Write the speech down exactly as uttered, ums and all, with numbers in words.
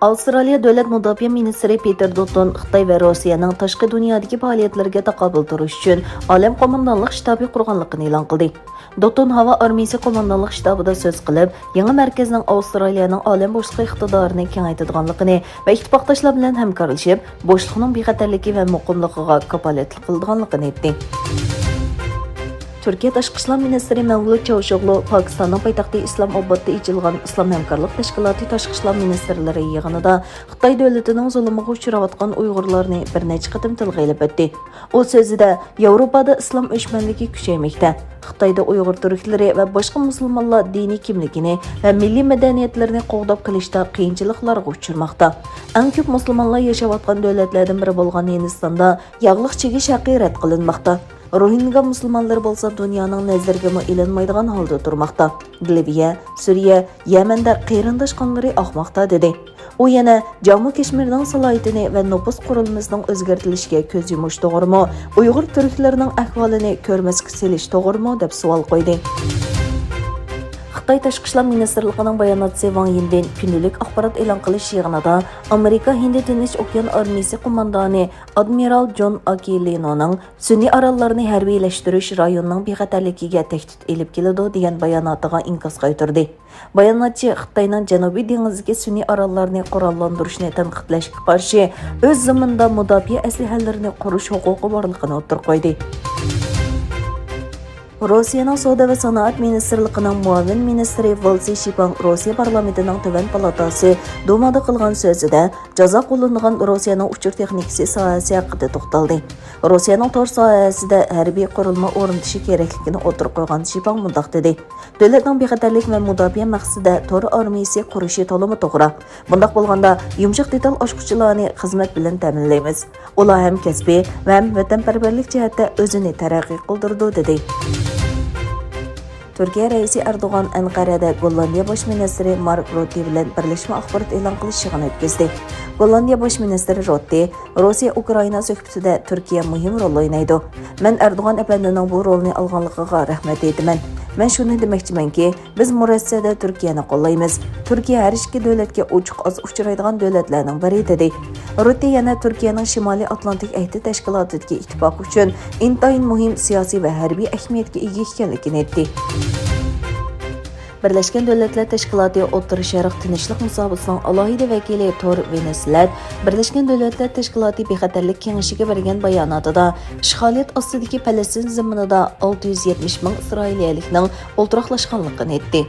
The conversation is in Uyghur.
ئاۋسترالىيە دۆلەت مۇداپىئە مىنىستىرى پېتېر دوتون خىتاي ۋە روسىيەنىڭ تاشقى دۇنيادىكى پائالىيەتلىرىگە تاقابىل تۇرۇش ئۈچۈن ئالەم قوماندانلىق شتابى قۇرغانلىقىنى ئېلان قىلدى. دوتون ھاۋا ئارمىيىسى قوماندانلىق شتابىدا سۆز قىلىپ، يېڭى مەركەزنىڭ ئاۋسترالىيەنىڭ ئالەم بوشلۇقى ئىقتىدارىنى كېڭەيتىدىغانلىقىنى ۋە ئىتتىپاقداشلار بىلەن ھەمكارلىشىپ، بوشلۇقنىڭ بىخەتەرلىكى ۋە مۇقىملىقىغا كاپالەتلىك قىلىدىغانلىقىنى ئېيتتى. تۈركىيە تاشقى ئىشلار مىنىستىرى مەۋلۇت چاۋۇشئوغلۇ پاكىستاننىڭ پايتەختى ئىسلام ئابادتا ئېچىلغان ئىسلام ھەمكارلىق تەشكىلاتى تاشقى ئىشلار مىنىستىرلىرى يىغىنىدا خىتاي دۆلىتىنىڭ زۇلۇمىغا ئۇچراۋاتقان ئۇيغۇرلارنى بىر نەچچە قېتىم تىلغا ئېلىپ ئۆتتى. ئۇ سۆزىدە، ياۋروپادا ئىسلام ئۆچمەنلىكى كۈچەيمەكتە. خىتايدا ئۇيغۇر تۈركلىرى ۋە باشقا مۇسۇلمانلار دىنىي كىملىكىنى ۋە مىللىي مەدەنىيەتلىرىنى قوغداپ قېلىشتا قىيىنچىلىقلارغا ئۇچرىماقتا. ئەڭ كۆپ مۇسۇلمانلار ياشاۋاتقان دۆلەتلەردىن بىرى بولغان ھىندىستاندا ياغلىق چىگىش ھەققى رەت قىلىنماقتا. روھىنگا مۇسۇلمانلىرى بولسا دۇنيانىڭ نەزىرىگىمۇ ئېلىنمايدىغان ھالدا تۇرماقتا. لىۋىيە، سۈرىيە، يەمەندە قېرىنداش قانلىرى ئاقماقتا، دېدى. ئۇ يەنە جامۇ كەشمىرنىڭ سالاھىيىتىنى ۋە نوپۇس قۇرۇلمىسىنىڭ ئۆزگەرتىلىشىگە كۆز يۇمۇش توغرىمۇ، ئۇيغۇر تۈركلىرىنىڭ ئەھۋالىنى كۆرمەسكە سېلىش توغرىمۇ دەپ سوئال قويدى. خىتاي تاشقى ئىشلار مىنىستىرلىقىنىڭ باياناتچىسى ۋاڭ يىندىن كۈندىلىك ئاخبارات ئېلان قىلىش يىغىنىدا ئامېرىكا ھىندى تىنچ ئوكيان ئارمىيىسى قوماندانى ئادمىرال جون ئاكىلىنونىڭ سۈنئىي ئاراللارنى ھەربىيلەشتۈرۈش رايوننىڭ بىخەتەرلىكىگە تەھدىت ئېلىپ كېلىدۇ دېگەن باياناتىغا ئىنكاس قايتۇردى. باياناتچى خىتاينىڭ جەنۇبىي دېڭىزدىكى سۈنئىي ئاراللارنى قوراللاندۇرۇشنى تەنقىدلەشكە قارشى، ئۆز زېمىنىدا مۇداپىئە ئەسلىھەلىرىنى قۇرۇش ھوقۇقى بارلىقىنى ئوتتۇرىغا قويدى. روسىيەنىڭ سودا ۋە سانائەت مىنىستىرلىقىنىڭ مۇئاۋىن مىنىستىرى ۋالسى شىپاڭ روسىيە پارلامېنتىنىڭ تۆۋەن پالاتاسى دۇمادا قىلغان سۆزىدە، جازا قوللىنىدىغان روسىيەنىڭ ئۇچۇر تېخنىكىسى ساھەسى ھەققىدە توختالدى. روسىيەنىڭ تور ساھەسىدە ھەربىي قۇرۇلما ئورنىتىشى كېرەكلىكىنى ئوتتۇرىغا قويغان شىپاڭ مۇنداق دېدى: دۆلەتنىڭ بىخەتەرلىك ۋە مۇداپىئە مەقسىتىدە تور ئارمىيىسى قۇرۇشى تولىمۇ توغرا. بۇنداق بولغاندا، يۇمشاق دېتال ئاچقۇچىلارنى خىزمەت بىلەن تەمىنلەيمىز. ئۇلار ھەم كەسپىي ۋە ھەم ۋەتەنپەرۋەرلىك جەھەتتە ئۆزىنى تەرەققىي قىلدۇرىدۇ، دېدى. تۈركىيە رەئىسى ئەردوغان ئەنقەرەدە گوللاندىيە باش مىنىستىرى مارك روتتې بىلەن بىرلەشمە ئاخبارات ئېلان قىلىش يىغىنى ئۆتكۈزدى. گوللاندىيە باش مىنىستىرى روتتې، روسىيە ئۇكرائىنا سۆھبىتىدە تۈركىيە مۇھىم رول ئوينايدۇ. مەن ئەردوغان ئەپەندىنىڭ بۇ رولنى ئالغانلىقىغا رەھمەت ئېيتىمەن. مەن شۇنى دېمەكچىمەنكى، بىز مۇرەسسەدە تۈركىيەنى قوللايمىز. تۈركىيە ھەر ئىككى دۆلەتكە ئوچۇق ئاز ئۇچرايدىغان دۆلەتلەرنىڭ بىرى، دېدى. روتتې يەنە تۈركىيەنىڭ شىمالىي ئاتلانتىك ئەھدى تەشكىلاتىدىكى ئىتتىپاق ئۈچۈن ئىنتايىن مۇھىم سىياسىي ۋە ھەربىي ئەھمىيەتكە ئىگە ئىكەنلىكىنى ئېيتتى. بىرلەشكەن دۆلەتلەر تەشكىلاتى ئوتتۇرا شەرق تىنچلىق مۇساپىسىنىڭ ئالاھىدە ۋەكىلى تور ۋېنسلەت بىرلەشكەن دۆلەتلەر تەشكىلاتى بىخەتەرلىك كېڭىشىگە بەرگەن باياناتىدا، ئىشغالىيەت ئاستىدىكى پەلەستىن زېمىنىدا ئالتە يۈز يەتمىش مىڭ ئىسرائىلىيەلىكنىڭ ئولتۇراقلاشقانلىقىنى ئېيتتى.